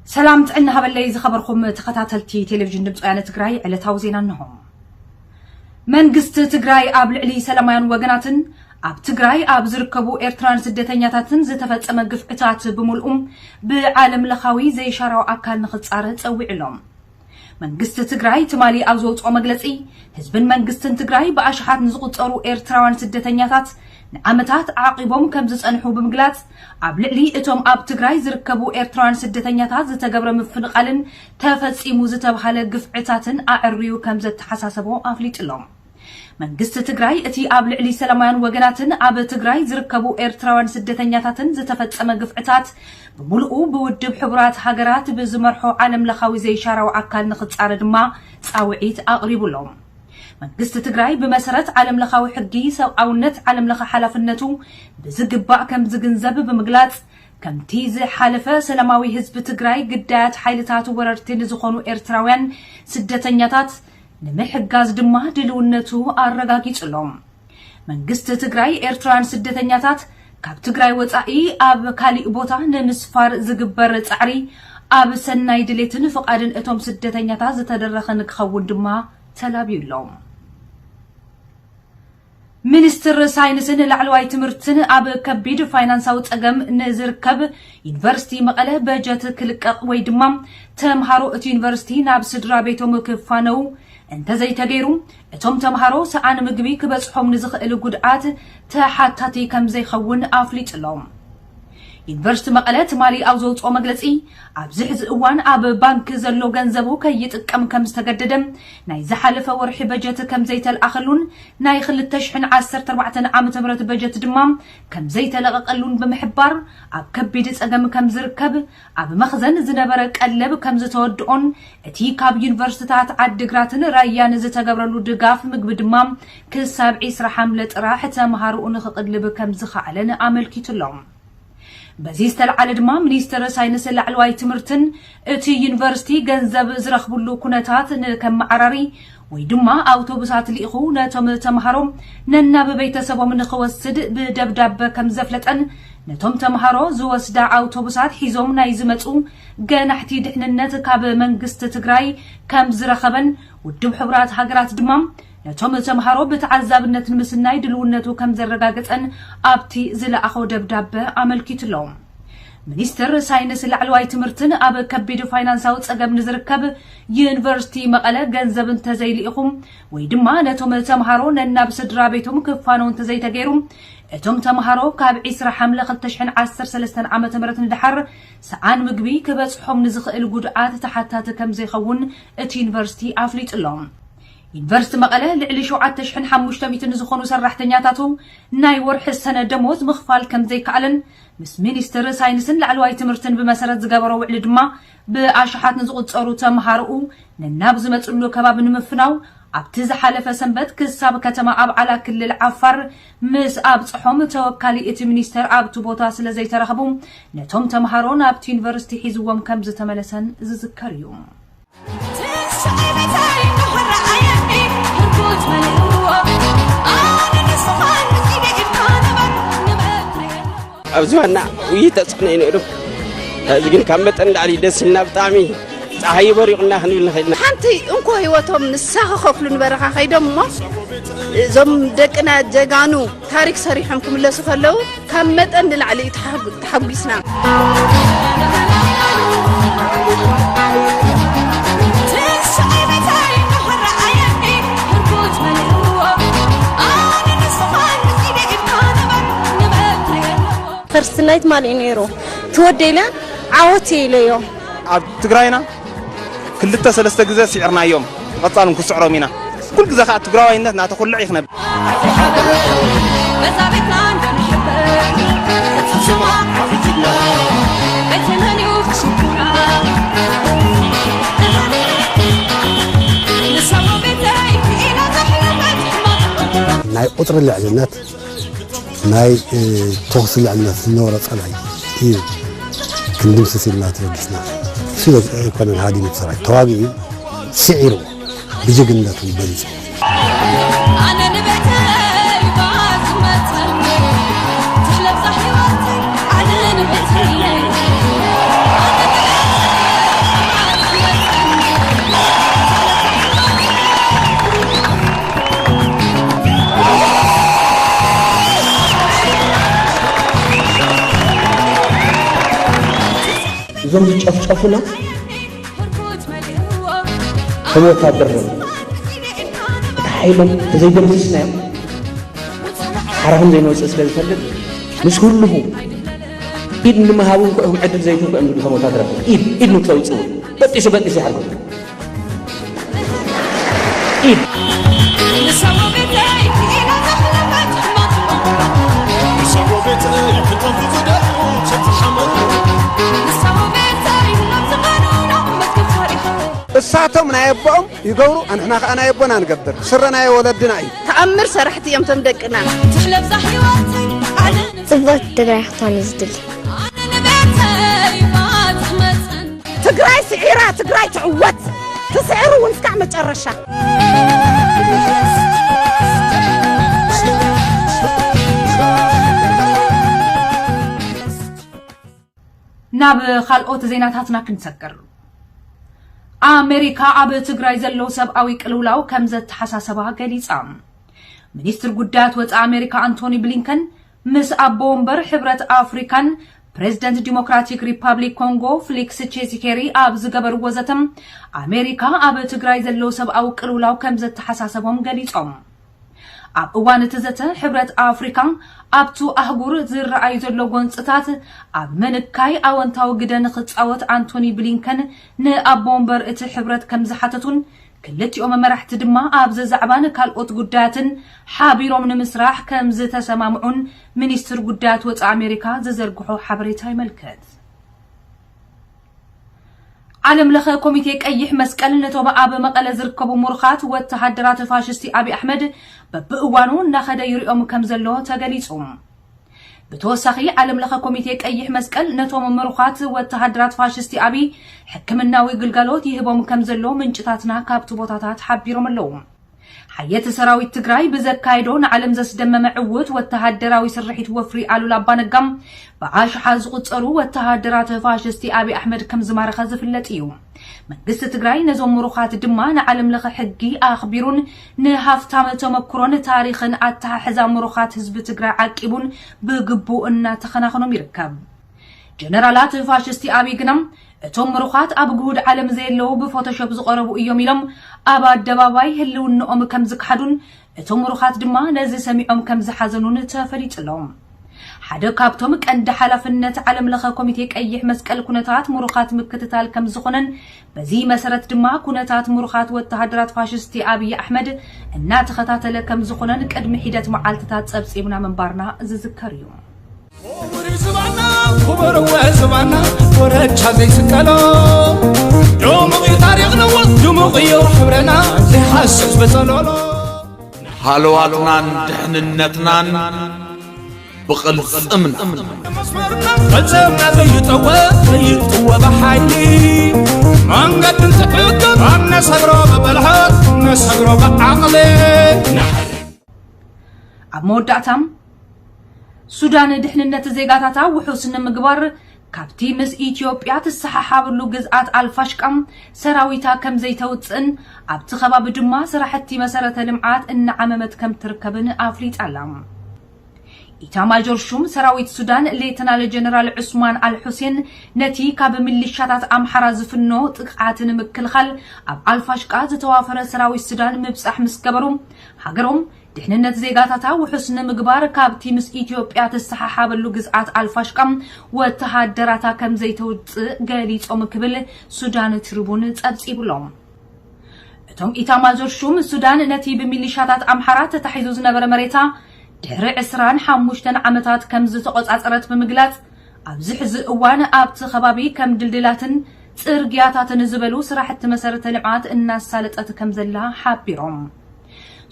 ሰላም ጥዕና ሃበለይ ዝኸበርኩም ተኸታተልቲ ቴሌቪዥን ድምፂ ወያነ ትግራይ፣ ዕለታዊ ዜና እንሆ። መንግስቲ ትግራይ ኣብ ልዕሊ ሰላማውያን ወገናትን ኣብ ትግራይ ኣብ ዝርከቡ ኤርትራውያን ስደተኛታትን ዝተፈጸመ ግፍዕታት ብምልኡ ብዓለም ለኻዊ ዘይሻራዊ ኣካል ንኽጻረ ጸዊዑ ኣሎ። መንግስቲ ትግራይ ትማሊ ኣብ ዘውፅኦ መግለፂ፣ ህዝብን መንግስትን ትግራይ ብኣሽሓት ንዝቑጸሩ ኤርትራውያን ስደተኛታት ንዓመታት ዓቂቦም ከም ዝጸንሑ ብምግላጽ፣ ኣብ ልዕሊ እቶም ኣብ ትግራይ ዝርከቡ ኤርትራውያን ስደተኛታት ዝተገብረ ምፍንቓልን ተፈጺሙ ዝተብሃለ ግፍዕታትን ኣዕርዩ ከም ዘተሓሳሰቦ ኣፍሊጡ ኣሎ። መንግስቲ ትግራይ እቲ ኣብ ልዕሊ ሰላማውያን ወገናትን ኣብ ትግራይ ዝርከቡ ኤርትራውያን ስደተኛታትን ዝተፈጸመ ግፍዕታት ብምሉኡ ብውድብ ሕቡራት ሃገራት ብዝመርሖ ዓለም ለኻዊ ዘይሻራዊ ኣካል ንኽጻረ ድማ ጻውዒት ኣቕሪቡ ኣሎ። መንግስቲ ትግራይ ብመሰረት ዓለም ለኻዊ ሕጊ ሰብኣውነት ዓለም ለኸ ሓላፍነቱ ብዝግባእ ከም ዝግንዘብ ብምግላጽ፣ ከምቲ ዝሓለፈ ሰላማዊ ህዝቢ ትግራይ ግዳያት ሓይልታት ወረርቲ ንዝኾኑ ኤርትራውያን ስደተኛታት ንምሕጋዝ ድማ ድልውነቱ ኣረጋጊጹ ኣሎ። መንግስቲ ትግራይ ኤርትራውያን ስደተኛታት ካብ ትግራይ ወጻኢ ኣብ ካሊእ ቦታ ንምስፋር ዝግበር ጻዕሪ ኣብ ሰናይ ድሌትን ፍቓድን እቶም ስደተኛታት ዝተደረኸ ንክኸውን ድማ ተላብዩ ኣሎ። ሚኒስትር ሳይንስን ላዕለዋይ ትምህርትን ኣብ ከቢድ ፋይናንሳዊ ጸገም ንዝርከብ ዩኒቨርሲቲ መቐለ በጀት ክልቀቕ ወይ ድማ ተምሃሮ እቲ ዩኒቨርሲቲ ናብ ስድራ ቤቶም ክፋነው እንተዘይተገይሩ፣ እቶም ተምሃሮ ሰኣን ምግቢ ክበጽሖም ንዝኽእል ጉድኣት ተሓታቲ ከም ዘይኸውን ኣፍሊጡ ኣሎ። ዩኒቨርሲቲ መቐለ ትማሊ ኣብ ዘውፅኦ መግለፂ፣ ኣብዚ ሕዚ እዋን ኣብ ባንክ ዘሎ ገንዘቡ ከይጥቀም ከም ዝተገደደ፣ ናይ ዝሓለፈ ወርሒ በጀት ከም ዘይተልኣኸሉን ናይ ክልተ ሽሕን ዓሰርተ ኣርባዕተን ዓመተ ምህረት በጀት ድማ ከም ዘይተለቐቐሉን ብምሕባር፣ ኣብ ከቢድ ፀገም ከም ዝርከብ፣ ኣብ መኽዘን ዝነበረ ቀለብ ከም ዝተወድኦን፣ እቲ ካብ ዩኒቨርሲቲታት ዓዲግራትን ራያን ዝተገብረሉ ድጋፍ ምግቢ ድማ ክሳብ ዒስራ ሓምለ ጥራሕ ተምሃሮኡ ንኽቕልብ ከም ዝኸኣለን ኣመልኪቱ ኣሎ። በዚ ዝተልዓለ ድማ ሚኒስትር ሳይንስ ላዕለዋይ ትምህርትን እቲ ዩኒቨርሲቲ ገንዘብ ዝረኽብሉ ኩነታት ንከመዓራሪ ወይ ድማ ኣውቶቡሳት ልኢኹ ነቶም ተምሃሮ ነናብ ቤተሰቦም ንኽወስድ ብደብዳበ ከም ዘፍለጠን፣ ነቶም ተምሃሮ ዝወስዳ ኣውቶቡሳት ሒዞም ናይ ዝመጹ ገናሕቲ ድሕንነት ካብ መንግስቲ ትግራይ ከም ዝረኸበን፣ ውድብ ሕቡራት ሃገራት ድማ ነቶም ተምሃሮ ብተዓዛብነት ንምስናይ ድልውነቱ ከም ዘረጋገጸን ኣብቲ ዝለኣኾ ደብዳበ ኣመልኪቱ ኣሎ። ሚኒስትር ሳይንስ ላዕለዋይ ትምህርትን ኣብ ከቢድ ፋይናንሳዊ ጸገም ንዝርከብ ዩኒቨርሲቲ መቐለ ገንዘብ እንተዘይልኢኹም ወይ ድማ ነቶም ተምሃሮ ነናብ ስድራ ቤቶም ክፋነው እንተዘይተገይሩ፣ እቶም ተምሃሮ ካብ ዒስራ ሓምለ ክልተ ሽሕን ዓሰርተ ሰለስተን ዓመተ ምህረት ንደሓር ሰኣን ምግቢ ክበጽሖም ንዝኽእል ጉድኣት ተሓታቲ ከም ዘይኸውን እቲ ዩኒቨርሲቲ ኣፍሊጡ ኣሎ። ዩኒቨርሲቲ መቐለ ልዕሊ ሸውዓተ ሽሕን ሓሙሽተ ሚእትን ንዝኾኑ ሰራሕተኛታቱ ናይ ወርሒ ሰነ ደሞዝ ምኽፋል ከም ዘይከኣለን፣ ምስ ሚኒስትር ሳይንስን ላዕለዋይ ትምህርትን ብመሰረት ዝገበሮ ውዕሊ ድማ ብኣሽሓት ንዝቑጸሩ ተምሃሮኡ ነናብ ዝመጽሉ ከባቢ ንምፍናው ኣብቲ ዝሓለፈ ሰንበት ክሳብ ከተማ ኣብዓላ ክልል ዓፋር ምስ ኣብጽሖም፣ ተወካሊ እቲ ሚኒስተር ኣብቲ ቦታ ስለ ዘይተረኸቡ፣ ነቶም ተምሃሮ ናብቲ ዩኒቨርሲቲ ሒዝዎም ከም ዝተመለሰን ዝዝከር እዩ። ኣብ ዝባና ውይይት ተጽዕኖ እዩ ነይሩ። ሕዚ ግን ካብ መጠን ላዕሊ ደስ ኢልና፣ ብጣዕሚ ጸሓይ በሪቑና ክንብል ንኽእል ኢና። ሓንቲ እንኮ ህይወቶም ንሳ ክኸፍሉ ንበረኻ ከይዶም እሞ፣ እዞም ደቅና ጀጋኑ ታሪክ ሰሪሖም ክምለሱ ከለዉ፣ ካብ መጠን ንላዕሊ እዩ ተሓጉ-፣ ተሓጒስና። ፈርስት ናይት ማል እዩ ነይሩ። ትወደ ኢለ ዓወት እየ ኢለዮ። ኣብ ትግራይና ክልተ ሰለስተ ግዜ ስዒርናዮም፣ ብቐጻል እውን ክስዕሮም ኢና። ኩሉ ግዜ ከዓ ትግራዋይነት እናተኹልዕ እዩ ክነብር። ናይ ቁፅሪ ልዕልነት፣ ናይ፣ እ፣ ተኹሲ ልዕልነት ዝነበሮ ጸላኢ እዩ ክንድምስስ ኢልና ተበጊስና። እሱ ኣይኮነን ሃዲሙ እቲ ሰራዊት፣ ተዋጊኡ፣ ስዒሩ፣ ብጅግንነቱ በሊጹ። ኣነ ንቤተይ እባ ዝመጸኒ፣ ትለብሳ ሕይወተይ፣ ኣነ ንቤተይ፣ ኣነ ንቤተይ። እዞም ዝጨፍጨፉና ከም ወታደር እዮም። እቲ ሓይሎም ተዘይደምስስናዮም ሓራ ከም ዘይንወፅእ ስለ ዝፈልጥ ምስ ህልኹ ኢድ ንምሃቡ እንኳ እዮም ዕድል ዘይትንኩ እዮም ዝብሉ። ከም ወታደር ኢድ ኢድ ንክተውፅኡ በጢሱ በጢሱ ይሓርጎ ኢድ እሳቶም ናይ ኣቦኦም ይገብሩ፣ ኣንሕና ከኣ ናይ ኣቦና ንገብር። ስረ ናይ ወለድና እዩ። ተኣምር ሰራሕቲ እዮም ቶም ደቅና። ትሕለብዛ ህይወት ዓለም ጽብቕቲ ትግራይ ክትኮን እዩ ዝድሊ። ኣነ ንቤተይ ባጽመጽን ትግራይ ስዒራ ትግራይ ትዕወት። ትስዕር እውን እስካዕ መጨረሻ። ናብ ካልኦት ዜናታትና ክንሰግር። ኣሜሪካ ኣብ ትግራይ ዘሎ ሰብኣዊ ቅልውላው ከም ዘተሓሳሰባ ገሊጻ። ሚኒስትር ጉዳያት ወፃኢ ኣሜሪካ ኣንቶኒ ብሊንከን ምስ ኣቦ ወንበር ሕብረት ኣፍሪካን ፕሬዝደንት ዲሞክራቲክ ሪፓብሊክ ኮንጎ ፍሊክስ ቼሲኬሪ ኣብ ዝገበርዎ ዘተ ኣሜሪካ ኣብ ትግራይ ዘሎ ሰብኣዊ ቅልውላው ከም ዘተሓሳሰቦም ገሊጾም። ኣብ እዋን እቲ ዘተ ሕብረት ኣፍሪካ ኣብቱ ኣህጉር ዝረኣዩ ዘሎ ጎንፅታት ኣብ ምንካይ ኣወንታዊ ግደ ንክፃወት ኣንቶኒ ብሊንከን ንኣቦ ወንበር እቲ ሕብረት ከም ዝሓተቱን ክልቲኦም መራሕቲ ድማ ኣብዚ ዛዕባን ካልኦት ጉዳያትን ሓቢሮም ንምስራሕ ከም ዝተሰማምዑን ሚኒስትር ጉዳያት ወፃኢ ኣሜሪካ ዝዘርግሖ ሓበሬታ ይመልከት። ዓለም ለኸ ኮሚቴ ቀይሕ መስቀል ነቶም ኣብ መቐለ ዝርከቡ ምሩኻት ወተሃደራት ፋሽስቲ ኣብይ ኣሕመድ በብእዋኑ እናኸደ ይሪኦም ከም ዘሎ ተገሊጹ። ብተወሳኺ ዓለም ለኸ ኮሚቴ ቀይሕ መስቀል ነቶም ምሩኻት ወተሃደራት ፋሽስቲ ኣብይ ሕክምናዊ ግልጋሎት ይህቦም ከም ዘሎ ምንጭታትና ካብቲ ቦታታት ሓቢሮም ኣለዉ። ሓየት ሰራዊት ትግራይ ብዘካየዶ ንዓለም ዘስደመመ ዕውት ወተሃደራዊ ስርሒት ወፍሪ ኣሉላ ኣባነጋ ብኣሽሓት ዝቑጸሩ ወተሃደራት ፋሽስቲ ኣብይ ኣሕመድ ከም ዝማረኸ ዝፍለጥ እዩ። መንግስቲ ትግራይ ነዞም ምሩኻት ድማ ንዓለም ለኸ ሕጊ ኣኽቢሩን ንሃፍታም ተመክሮን ታሪኽን ኣተሓሕዛ ምሩኻት ህዝቢ ትግራይ ዓቂቡን ብግቡእ እናተኸናኸኖም ይርከብ። ጀነራላት ፋሽስቲ ኣብይ ግና እቶም ምሩኻት ኣብ ግሁድ ዓለም ዘየለዉ ብፎቶሾፕ ዝቐረቡ እዮም ኢሎም ኣብ ኣደባባይ ህልውንኦም ከም ዝክሓዱን እቶም ምሩኻት ድማ ነዚ ሰሚዖም ከም ዝሓዘኑን ተፈሊጡ ኣሎ። ሓደ ካብቶም ቀንዲ ሓላፍነት ዓለም ለኸ ኮሚቴ ቀይሕ መስቀል ኩነታት ምሩኻት ምክትታል ከም ዝኾነን በዚ መሰረት ድማ ኩነታት ምሩኻት ወተሃደራት ፋሽስቲ ኣብይ ኣሕመድ እናተኸታተለ ከም ዝኾነን ቅድሚ ሒደት መዓልትታት ጸብጺብና ምንባርና ዝዝከር እዩ። ክቡር ዝባና ክቡር ዝባና ኮረቻ ዘይስቀሎ ድሙቕ እዩ ታሪኽና ድሙቕ እዩ ሕብረና ዘይሃስስ በጸሎሎ ሃለዋትናን ድሕንነትናን ብቕልጽምና መስመርና ፈጸምና ዘይጠወ ዘይጥወ ብሓይሊ መንገድን ትዕግም ኣብ ነሰግሮ ብብልሓት ነሰግሮ ብዓቕሊ ኣብ መወዳእታ ሱዳን ድሕንነት ዜጋታታ ውሑስ ንምግባር ካብቲ ምስ ኢትዮጵያ ትሰሓሓበሉ ግዝኣት ኣልፋሽቃ ሰራዊታ ከም ዘይተውፅእን ኣብቲ ከባቢ ድማ ስራሕቲ መሰረተ ልምዓት እናዓመመት ከም ትርከብን ኣፍሊጣ ኣላ። ኢታማጆር ሹም ሰራዊት ሱዳን ሌተናል ጀነራል ዑስማን ኣልሑሴን ነቲ ካብ ሚሊሻታት ኣምሓራ ዝፍኖ ጥቕዓት ንምክልኻል ኣብ ኣልፋሽቃ ዝተዋፈረ ሰራዊት ሱዳን ምብጻሕ ምስ ገበሩ ሃገሮም ድሕንነት ዜጋታታ ውሑስ ንምግባር ካብቲ ምስ ኢትዮጵያ ትሰሓሓበሉ ግዝኣት ኣልፋሽቃ ወተሃደራታ ከም ዘይተውፅእ ገሊጾም ክብል ሱዳን ትሪቡን ጸብጺቡሎም። እቶም ኢታማዞር ሹም ሱዳን ነቲ ብሚሊሻታት ኣምሓራ ተታሒዙ ዝነበረ መሬታ ድሕሪ ዕስራን ሓሙሽተን ዓመታት ከም ዝተቖጻጸረት ብምግላጽ ኣብዚ ሕዚ እዋን ኣብቲ ከባቢ ከም ድልድላትን ጽርግያታትን ዝበሉ ስራሕቲ መሰረተ ልምዓት እናሳለጠት ከም ዘላ ሓቢሮም።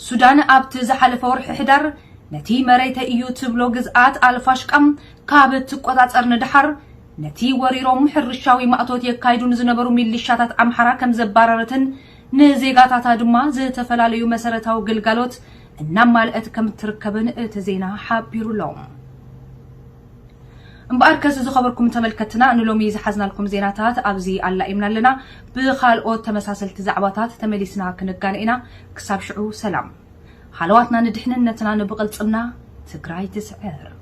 ሱዳን ኣብቲ ዝሓለፈ ወርሒ ሕዳር ነቲ መሬተ እዩ ትብሎ ግዝኣት ኣልፋሽቃ ካብ ትቆጻጸር ንድሓር ነቲ ወሪሮም ሕርሻዊ ማእቶት የካይዱ ንዝነበሩ ሚሊሻታት ኣምሓራ ከም ዘባረረትን ንዜጋታታ ድማ ዝተፈላለዩ መሰረታዊ ግልጋሎት እናማልአት ከም ትርከብን እቲ ዜና ሓቢሩ ኣሎ። እምበኣርከስ ዝኸበርኩም ተመልከትና ንሎሚ ዝሓዝናልኩም ዜናታት ኣብዚ ኣላኢምና ኣለና። ብኻልኦት ተመሳሰልቲ ዛዕባታት ተመሊስና ክንጋነ ኢና። ክሳብ ሽዑ ሰላም። ሃለዋትና ንድሕንነትና ንብቕልጽምና ትግራይ ትስዕር።